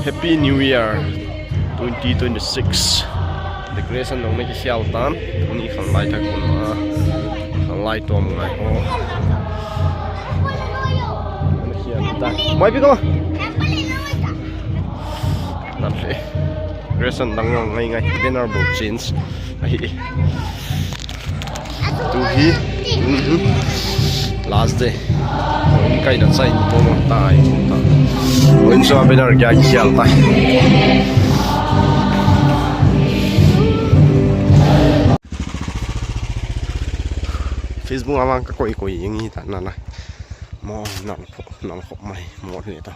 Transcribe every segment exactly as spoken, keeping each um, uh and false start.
Happy New Year twenty twenty-six. Decoration dang na kisial tan, tuni khanglai thak kun a, khanglai tuam ngai ho. Mai pi ko. Nan le. Decoration dang ngai ngai, banner bu change ahi. Tu hi, mhm, last day. Hoi kai na chai ni mo mo tai ta. Hoi sa banner kya kisial tai. Facebook a mang ka koi koi ing hi ta na na. Mo nang kho, nang kho mai mo le ta.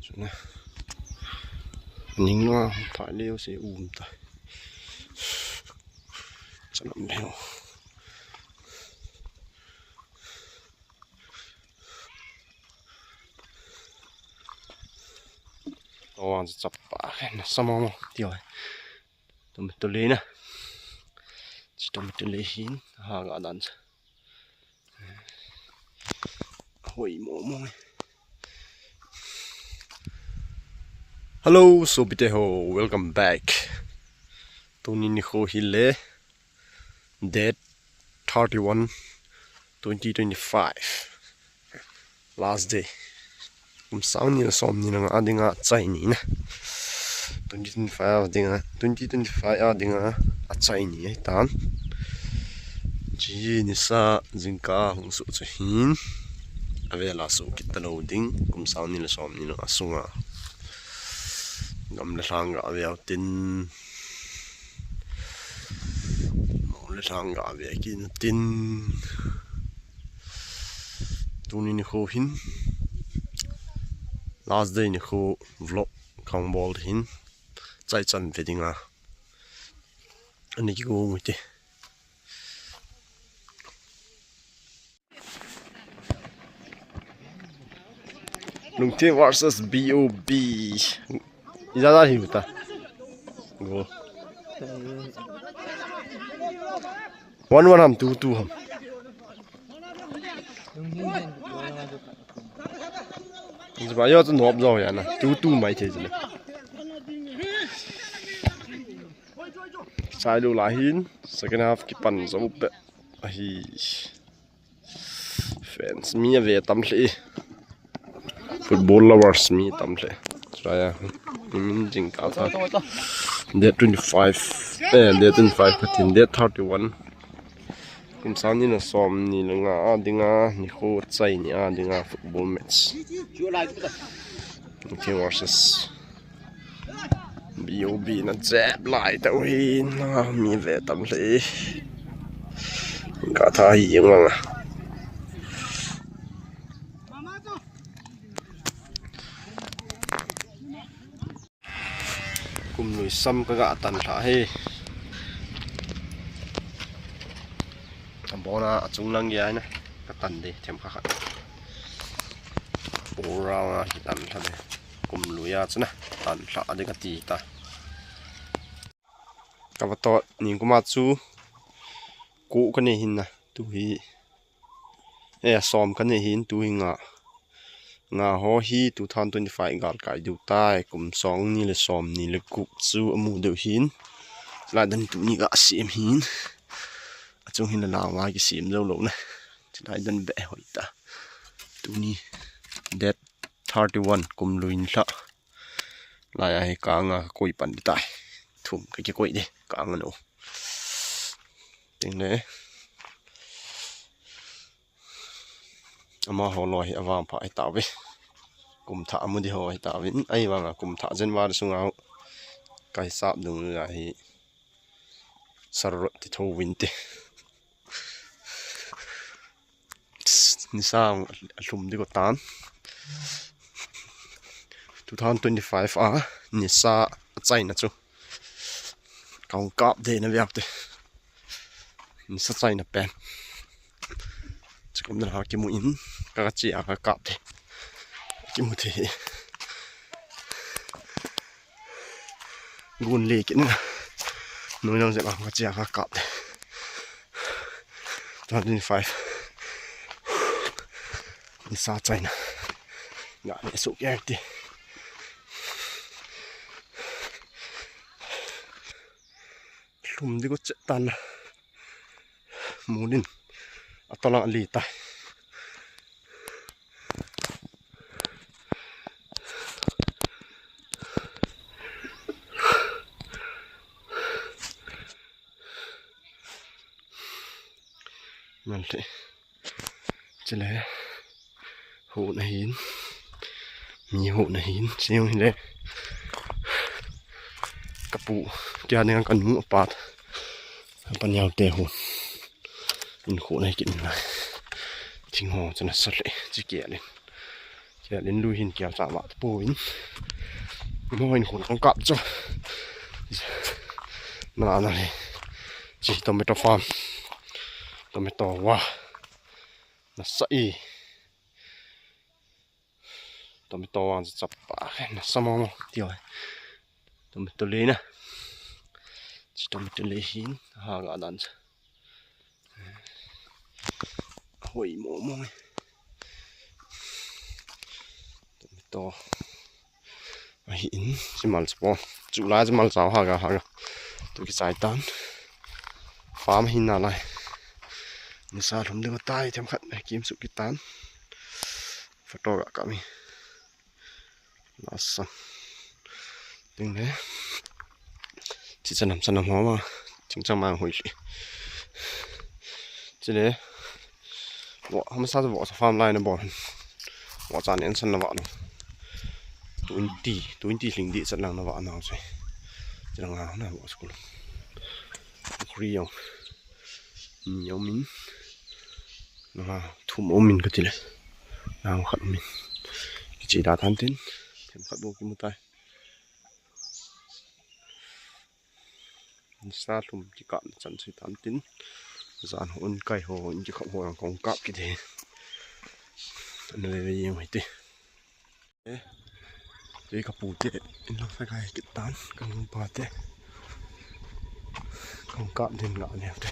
Chu na. Ning lo a, thai leu se um ta. Chanam leu. Awan chapa khen sa mo mo ti oi. Tum tu le na. Chi tum tu le hin ha ga dan sa. Hoi mo mo. Hello, sopite ho, welcome back. Tuni ni kho hi le date thirty-one, twenty twenty-five. Last day. Kum sâng ni le sawmni le nga a dinga chai ni na. Twenty twenty-five a dinga, twenty twenty-five a dinga a chai ni ahi tan. Chi nisa zingkal hung suk chu hin a vêl a suk kit talo ding, kum sâng ni le sawmni le nga sunga. Gam le thang ga veu tin, mo le thang ga ve kit na tin. Tuni ni kho hin last day ni kho vlog ka hung bawl hin chai chan ve ding a. Ani ki go ngu ti. Lungthim versus B O B. Iza da hi ta. Go. One one ham, two two ham. Ziba yo chu nop zo ya na. Two two mai thei zile. Sai lo la hin second half kipan zo pe ahi. Fans mi a ve tam hle. Football lovers mi tam hle. Chaya, min jing ka tha. Date twenty-five, eh, date twenty-five ka tin, date thirty-one. Kum sâng ni le sawmni le nga a dinga, ni kho chai ni a dinga football match. Lungthim versus B O B na zep lai ta uhin, mi ve tam hle. Ka tha hi eng mang a. Kum lui sam ka ga tan thla hi. A bawn a, a chung lang gei na ka tan di, them kha khat. All round a hi tan thla di. Kum lui a chu na tan thla di ka ti ta. Ka va tot ni kum a chu ku ka nei hin na tu hi. E, sawm ka nei hin tu hi nga. Nga haw hi two thousand twenty-five gâl kai deu tai, kum sawng ni le sawm ni le gup chu a mu deu hin. Lai dan tuni ga siam hin. A chung hin la lang va kisiam zo lo na. Chulai dan beh hoi ta. Tuni date thirty-one kum lui ni thla. Lai a hi ka nga ka koi pan di tai. Thum ka kikoi di ka nga no. Ting le. Ama haw lawi hi a vangpha hi ta ve. Kum thah a mu di haw hi ta vin. Ahi vang a kum thah January sunga ka hi sap dung la hi. Sarot ti tho vin ti. Nisa a hlum di ko tan. Two thousand twenty-five a nisa a chaina chu. Ka hung kap de na viak te. Nisa chaina pen. Chukum na ha kimu in ka ka chia ka kap de. Kimu thei hi. Gun le kit na. Noi nang zep a ka chia ka kap de. Two thousand twenty-five. Nisa chaina. Ngah le suk e ti. Lum di ko chet tan. Mun in a talang a li tai. Ngal le. Chule. Hun ahin. Mi hun ahin. Siang hile. Ka pu. Kia ding ka nu a pat. A paniau te hun. In hun ahi kit in lai. Thing ho chun a sa le. Chi kial in. Kial in lui hin kial cha vat pu in. Mo in hun kong kap chu. Mana na le. Chi tomato farm. Tomato wa. Nasa i. Tomato vang chu chapa khe nasa mama ti oi. Tomato lei na. Chi tomato lei hin ha ga dan chu. Hoi mama. Tomato. Ahi in, chi mal chu po. Chu lai chu mal chau ha ga, ha ga. Tu kichai tan. Farm hin na lai. Nisa lum ding a tai, themkhat, kim suk kit tan. Photo ga ka mi. Last san. Ding le. Chi chanam chanam ho ma. Ching chang ma hoi chi. Chi le. Wa, hamsa wa sa farm lai na bol. Wa chan en san na va no. Twenty, twenty hling di chan lang na va na se. Chi lang a na wa school. Pukhri yong. Ni yong min. Na thum o min ka ti le. Na khat min. Kichi da tan tin. Themkhat bo kimu tai. Nisa lum kikapna chan chu tam tin, zan hun kai ho in kikhop ho ang kong kap kit e. An ve ve yeng hoi ti. E, ti ka pu te, in lang sa kai kit tan, ka nu pa te. Kong kap din ngah neu te.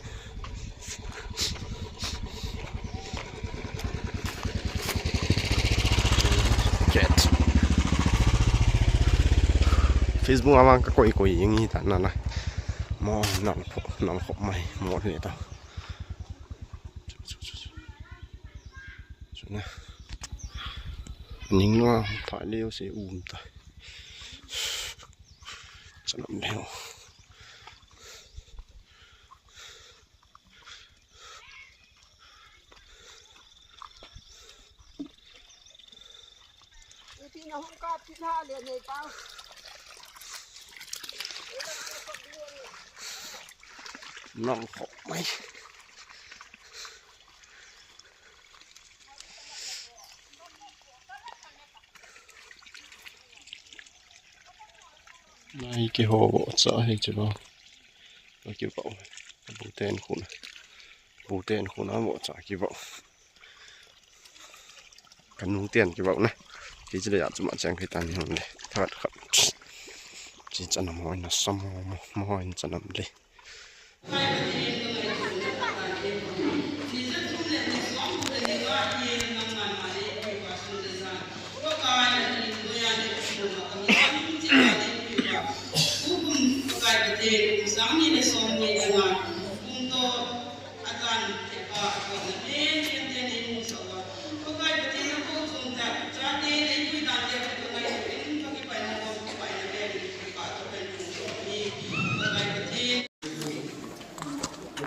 Chat. Facebook a vang ka koi koi ing hi ta na na. Mo nal pho, nal khop mai, mo le ta. Chu na. Ning lo a, thai leu se um ta. Chanam leu. Nang khop mai. Nai ki ho vo cha hi chi vo. Ki vo. Bu ten khun. Bu ten khun a vo cha ki vo. Ka nu ten ki vo na. Ki chi le ya chu ma chang khi tan hi hong le. Thakat khat. Chi chanam hoi na sam mo mo hoi chanam le.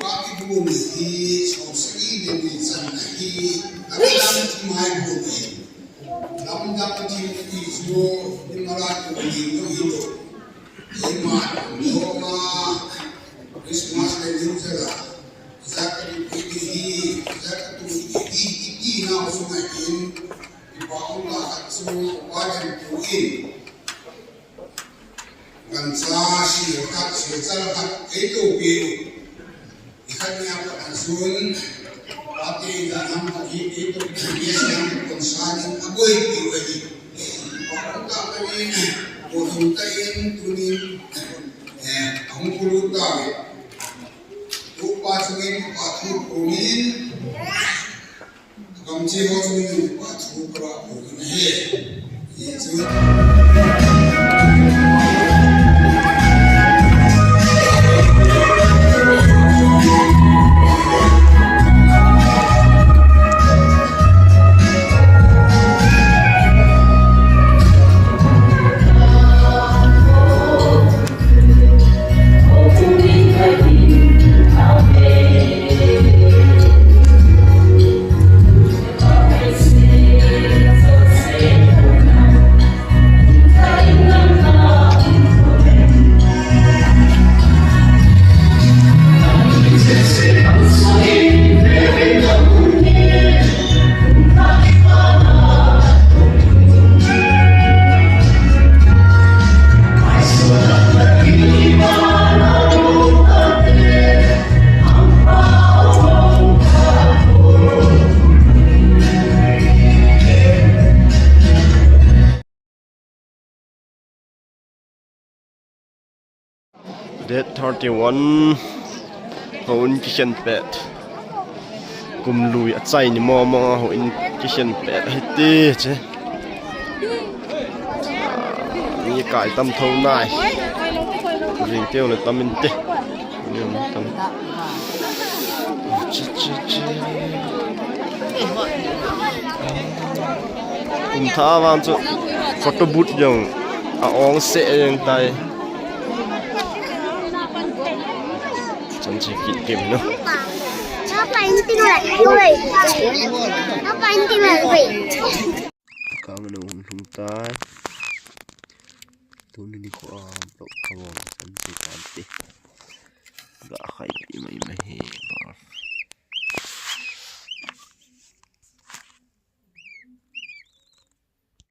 Ka kibun hi sawmsagi le ni channa hi, a lam thim hai bun hi. Lamdang thim hi chu, ni mara tu ni tu hi lo. Eima lo ma, Christmas le New Year a, zaka tu hi, zaka tu hi, hi, hi, hi, na sung a hin, i pa ung la khat chu, pa den tu in. Gancha si khat, si chal khat, ei to pi. I khat ni a pat an sun, pate i dan ham khat hi, ei to pi, yes, yang kon sa ding a boi pi u ahi. Pa ta ka ni, ko thum ta in, tu ni, eh, a hung pulu ta ve. Tu pa chung in, pa thu ko min. Kam chi ho chu ni pa chu pra ko na he. Ye chu. Date thirty one, houin kikhen pet. Kum lui a chai ni maw maw a houin kikhen pet ahi ti chi. Mi kai tam tho nai. Zing teu le tam in ti. Ni um tam. Chi, chi, chi. Kum tha vang chu photo booth jong a awng se jeng tai. Chan chi kit kem no. Kang no hung lhung tai. Tuni ni kho a vlog ka bawl chan chi tan ti. Ga khai pi mai mai hi ba.